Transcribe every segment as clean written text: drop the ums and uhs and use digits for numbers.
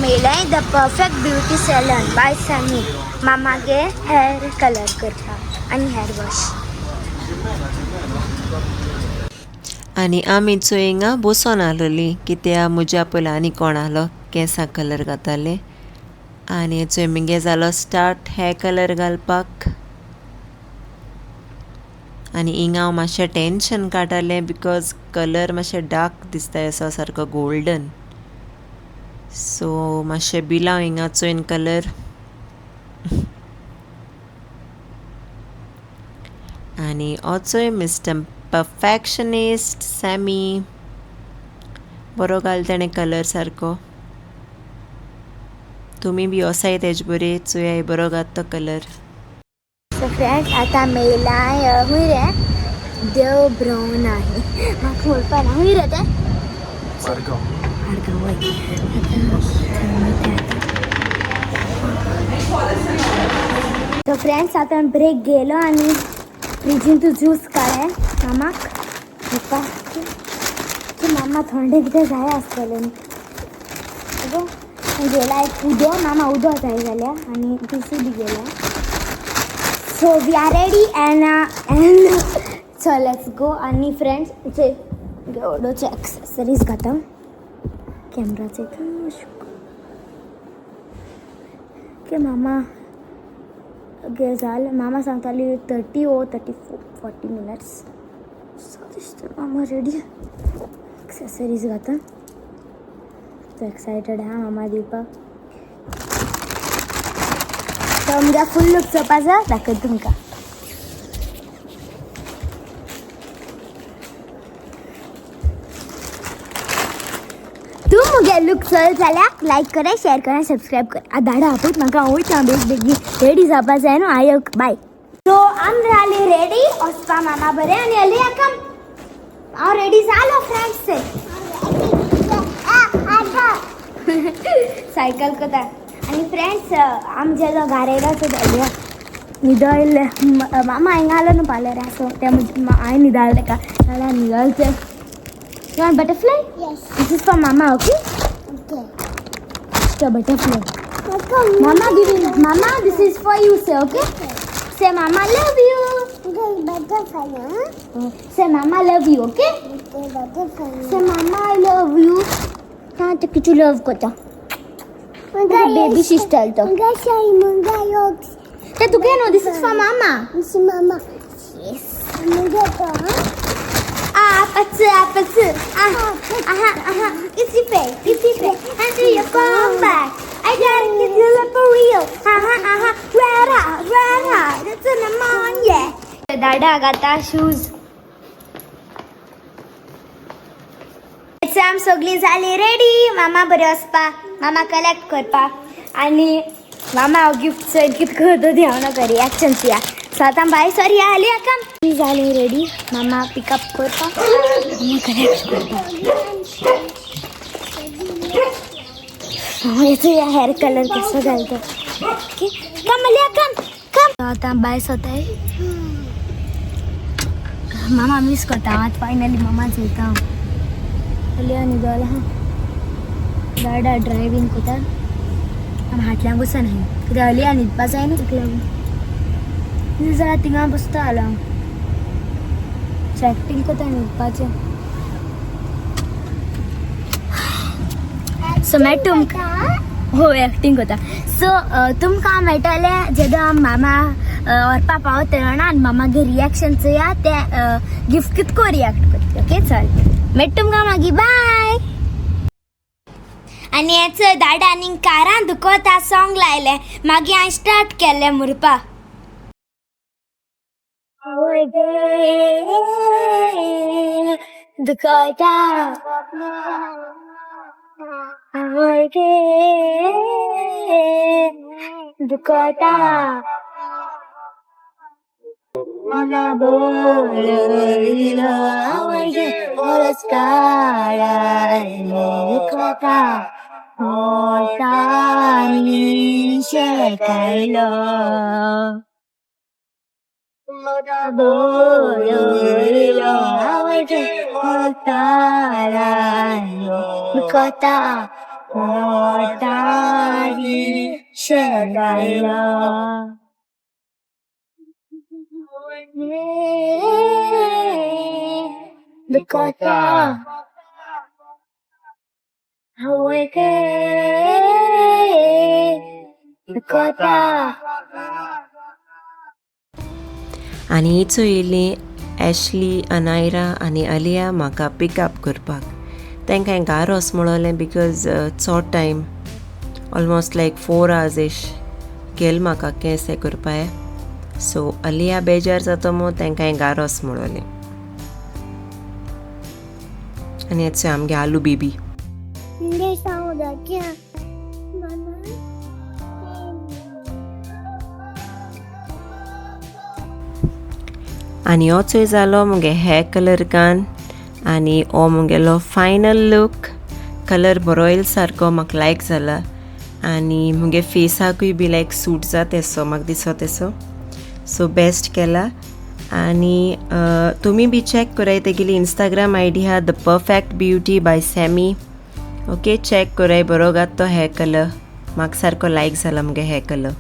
आमी येयलाय the perfect beauty salon by Sammy मामागे hair colour करपाक आनी हेअर वॉश. आनी आमी चोय हिंगा बसोन आसलोली कित्या म्हज्या पयलीं आनी कोण आहलो केंसां कलर घाताले. आनी चोय मुगे जालो स्टार्ट हेअर कलर घालपाक. आनी हिंगा हांव मातशें टेंशन काडटालें because colour मातशें डार्क दिसता असो सारको गोल्डन. सो मातशें बिलां हिंगा चोयन कलर. आनी हो चोय मिस्टर परफेक्शनिस्ट सॅमी बरो घाल तेणें कलर सारको. तुमी बी वसाय तेज बरे चोयाय बरो घात तो कलर. सो फ्रेंड्स आतां आमी येयलाय खूंय रे देव ब्रावन आहे म्हाका म्हणपा ना खूंय रे तें मारगांव वय. सो फ्रेंड्स आतां ब्रेक गेलो आनी फ्रिजीन तूं ज्यूस काडलें मामाक दिवपाक. मामा थंडे कितें जाय आसतलें अगो गेला एक उदो मामा उदो जाय जाल्यार आनी ज्युसूय बी गेला. So we are ready and so let's go. आनी फ्रेंड्स एवढोचे एक्सेसरीज घाता कॅमराचे ओके मामा गे जाल मामा सांगताली 30 ओ 34 40 मिनट्स. सो दिसता मामा रेडी एक्सेसरीज घाता. तो एक्सायटेड आहा मामा दिवपाक. सो मुगे फूल लूक चोवपा जाय दाखयता तुमकां. तूं मुगे लूक चल जाल्यार लायक कर शेअर कर सबस्क्रायब कर. आतां धाडा आपूत म्हाका वयता बेग बेगीन रेडी जावपा जाय न्हू आयक बाय. सो आम जाली रेडी वचपा मामा बरें आनी अलिया कम. हांव रेडी जालो फ्रेंड्स सायकल करता. आनी फ्रेंड्स आमचे जो घार येयलो तो अलिया न्हिदयल्लें मामा हिंगा आलो न्हू पार्लर सो तें हांवें न्हिदालें ताका जाल्यार न्हिदलचें. You want butterfly? Yes. This is for Mama, okay? Okay. It's a butterfly. Mama, give it. Mama, this is for you, say, okay? Say, Mama, love you. Okay, butterfly, huh? Say, Mama, love you, okay? Okay, butterfly. Say, Mama, I love you. तां Kishu love करता. Baby sister तो. Munga say, munga yolks. ते तुगे न्हू, this is for Mama. This is Mama. Yes. Munga go, huh? 啊，不吃啊，不吃啊，啊哈啊哈，一起飞，一起飞，and do your come back. I gotta get you up for real. 哈哈啊哈，red hot, red hot, it's in the morning, yeah. दादा घाता shoes. आम सगळीं जाली ready मामा बरें वचपा मामा collect करपा. आनी मामा हांव गिफ्ट चोय कितें करता ती हांव नाका रिएक्शन चोया. सो आतां बाय सॉरी आली आतां जाली रेडी मामा पिकअप करपा मामा कलेक्ट करपा. मामा हेअर कलर कसो घालता. ओके कम अलिया कम कम. आतां बाय सोताय मामा मिस करता. आतां फायनली मामा चोयता हांव. अलिया न्हिदोला आहा. दादा ड्रायव्हिंग करता. आमी हाटल्यान बसून आहाय कित्याक अलिया न्हिदपा जाय न्हू ताका लागून. जाल्यार थिंगा बसता जालो हांव. सो एक्टींग करता न्हिदपाचें. सो मागीर तुमकां हो एक्टींग करता. सो तुमकां मेळटलें जेदो मामा व्हरपा पावतलो ना आनी मामागे रिएक्शन चोया ते गिफ्ट कितको रिएक्ट करता. ओके चल मेळटा तुमकां मागीर बाय. आनी हें चोय दादा आनी कारान दुखोता सॉंग लायलें मागीर हांवें स्टार्ट केलें मुरपा. दुखोता आवडे दुखोता मना बोलविलं आवडे दुखोता होतानी शेकायलो. मना बोलविलं आवडे दुखोता 大地盛开了。 Dakota. Dakota. आनी चोयली एशली, अनायरा आनी अलिया म्हाका पिकअप करपाक. तांकां हांवें घार वच म्हणलें because चोड time, almost like 4 hours ish गेल म्हाका केंस हें करपाक. सो अलिया बेजार जाता म्हूण तांकां हांवें घार वच म्हणलें. आनी हें आमगे आलू बेबी. 你上我的剑，妈妈。 आनी हो चोय जालो मुगे हेर कलर घान आनी हो मुगेलो फायनल लूक. कलर बरो येयलो सारको, म्हाका लायक जाला आनी मुगे फेसाकूय बी लायक सूट जाता तेसो म्हाका दिसो तेसो. सो बेस्ट केला. आनी तुमी बी चॅक कराय, तेगेली इंस्टाग्राम I D आहा, The Perfect Beauty by Sammy. Okay, check कराय. बरो घात तो हेर कलर, म्हाका सारको लायक जाला मुगे हेर colour.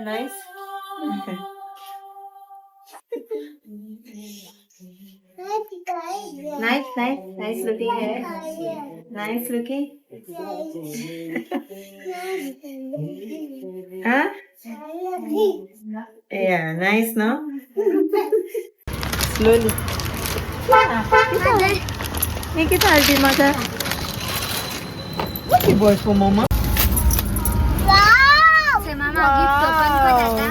Nice. Nice, nice, nice looking hair. Nice looking. Huh? Yeah, nice, no? Slowly. Nikita हाडली म्हाका. What you bought for mama? मामा गिफ्ट ओपन कर आता.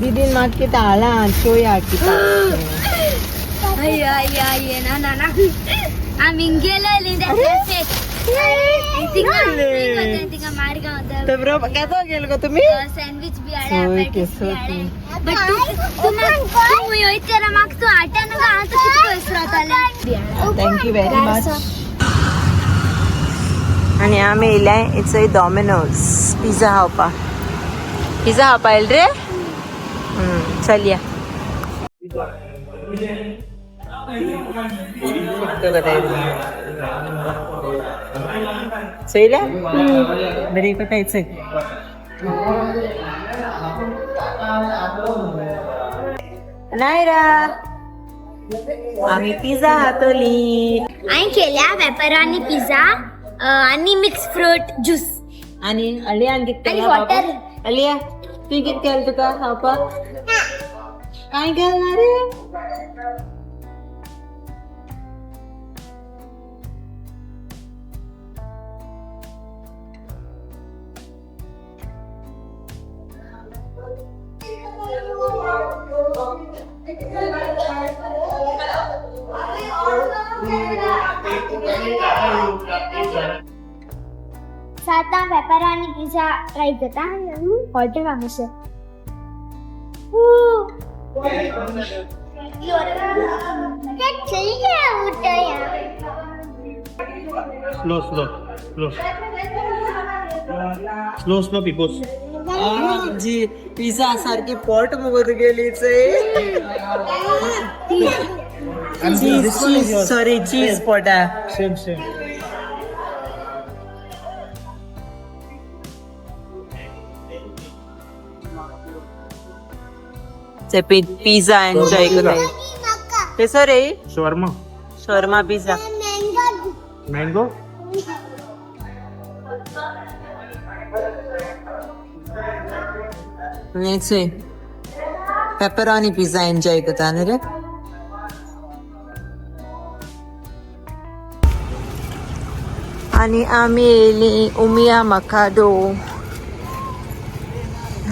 दीदीन म्हाका कितें हाडलां, चोया कितें. अय्यो अय्यो अय्यो, ना ना ना, आमी गेलेली त्या कॅफेत. तिंगा तिंगा मारगांव. तर बरोबर केदो गेल गो तुमी? सँडविच बी सोय हाडल्या. के, सोय के. बट तूं तूं तूं वयता म्हाका तूं हाडटा न्हू, हांव तूं कितें पयस रावतालें. Thank you very much. आनी आमी येयल्या it's a Domino's pizza खावपा. पिझ्झा खावपा येयल रे. चल या. चोयल्या बरी कोताय चोय. नायरा, आमी पिझ्झा खातली. हांवें केल्या पेपरोनी पिझ्झा आनी मिक्स फ्रूट ज्यूस. आनी अलियान कितें आनी केलां वॉटर. बाबा? अलिया, तुवें कितें केलें तुका खावपाक? कांय केलें ना रे? सो आतां पेपरोनी पिझ्झा ट्राय करता. हॉटेल हांगासर. चल उठया. Slow, slow, slow. Slow, slow, people. जी पिझ्झा सारखी पोट मुगो तुगेली चोय. चीज, चीज, सॉरी, चीज पोटा. Same, same. ते पिझ्झा एन्जॉय करताय. कसो रे? Shawarma. Shawarma pizza. Mango. चोय, पेपरोनी पिझ्झा एन्जॉय करता न्हू रे. आनी आमी येयली उमिया मकाडो.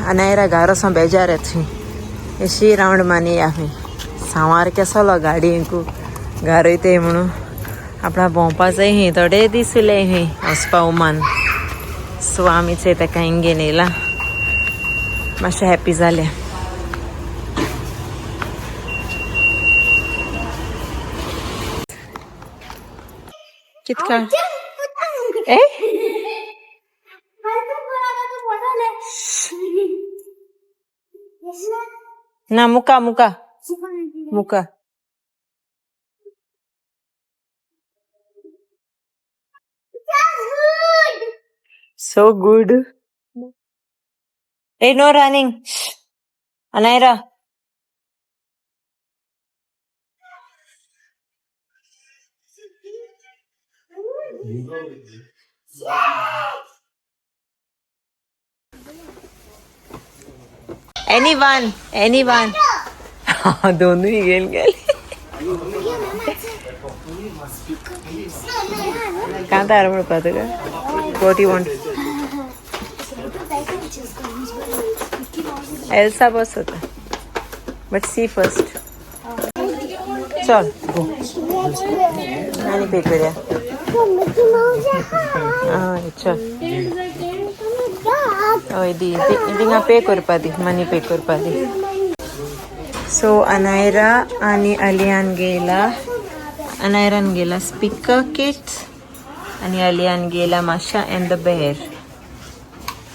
अनायरा घार वचोन बेजार येतली. अशी रावंड मानी आमी सांवार केसलो गाडयेंकू घार वयताय म्हणून. आपणा भोंवपा जाय खंय थोडे दीस उरले खंय वचपा उमान. सो आमी चोय ताका हिंग घेवन येयला, मातशें हॅप्पी जालें. कितका ए ना मुका मुका मुका. So good. A no running Anayra. Anyone, anyone. दोनूय घेवन गेले. कांतार म्हणपा तुका? What you want? Elsa बस होता, बट सी फर्स्ट. चल गो आनी पे करूया. हय चल. हय दी थिंगा पे करपा दी, मनी पे करपा दी. सो अनायरा आनी अलियान गेला, अनायरान गेला स्पीकर किट्स आनी अलियान गेला माशा अँड the Bear.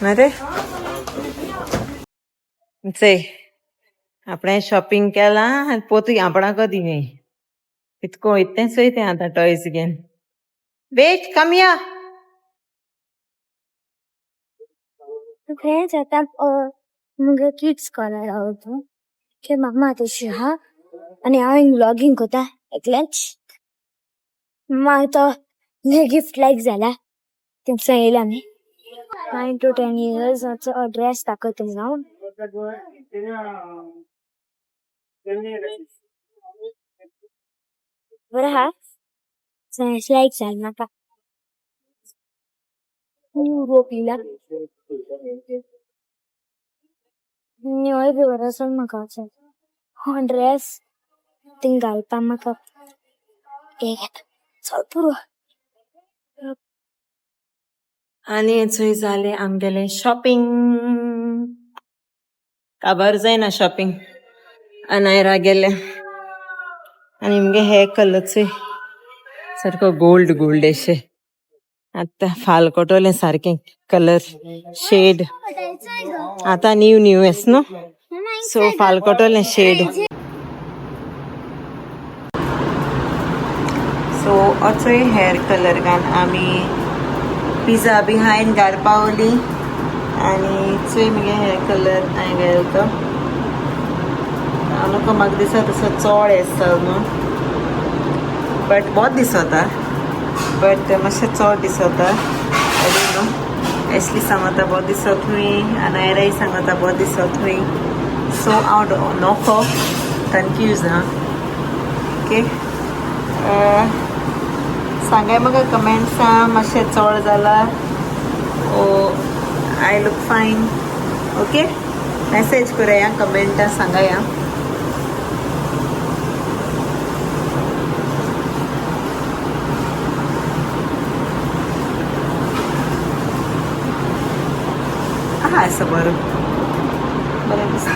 मरे चय आपणें शॉपिंग केलां आनी पोतू आपणाक दी न्ही इतको इतलें चोय तें आतां टॉयज घेवन. वेट कम या. फ्रेंड्स आतां मुगे किड्स कॉर्नर रावता की मामा तशी आहा आनी हांव हिंग व्लॉगींग कोता एकलेंच. मागीर तो गिफ्ट लायक जाला तेंचा येयला आमी. 9 to 10 इयर्साचो ड्रेस दाखयता तुमकां हांव. बरो आहा, लायक जालें म्हाका. रोपीला निवळ बी बरो आसा म्हाका. हो ड्रेस थिंग घालपाक म्हाका एक चल पुरो. आनी चोय जालें आमगेलें शॉपिंग. काबार जायना शॉपिंग. अनायरा गेलें आनी मुगे हे कलर चोय सारको गोल्ड गोल्ड अशें आतां फालकोटोलें सारकें कलर शेड आतां न्यू न्यू एस न्हू, सो फालकोटोलें शेड. सो असोय हेअर कलर घान आमी पिझ्झा बिहायंड घाल पावली आनी चोय मुगे हेअर कलर हांवें घालो तो. नको म्हाका दिसता तसो चोड आसता न्हू, बट बोत दिसता, बट मातशें चड दिसता. I don't know. एशली सांगता बोत दिसत हुंय आनी आयराय सांगता बोत दिसत हुंय. सो हांव नको कन्फ्यूज आहा. ओके सांगाय म्हाका कमेंट्सा मातशें चड जाला ओ I look fine. Okay message करया कमेंटा सांगाया. आहा असं बरं बरें दिसता.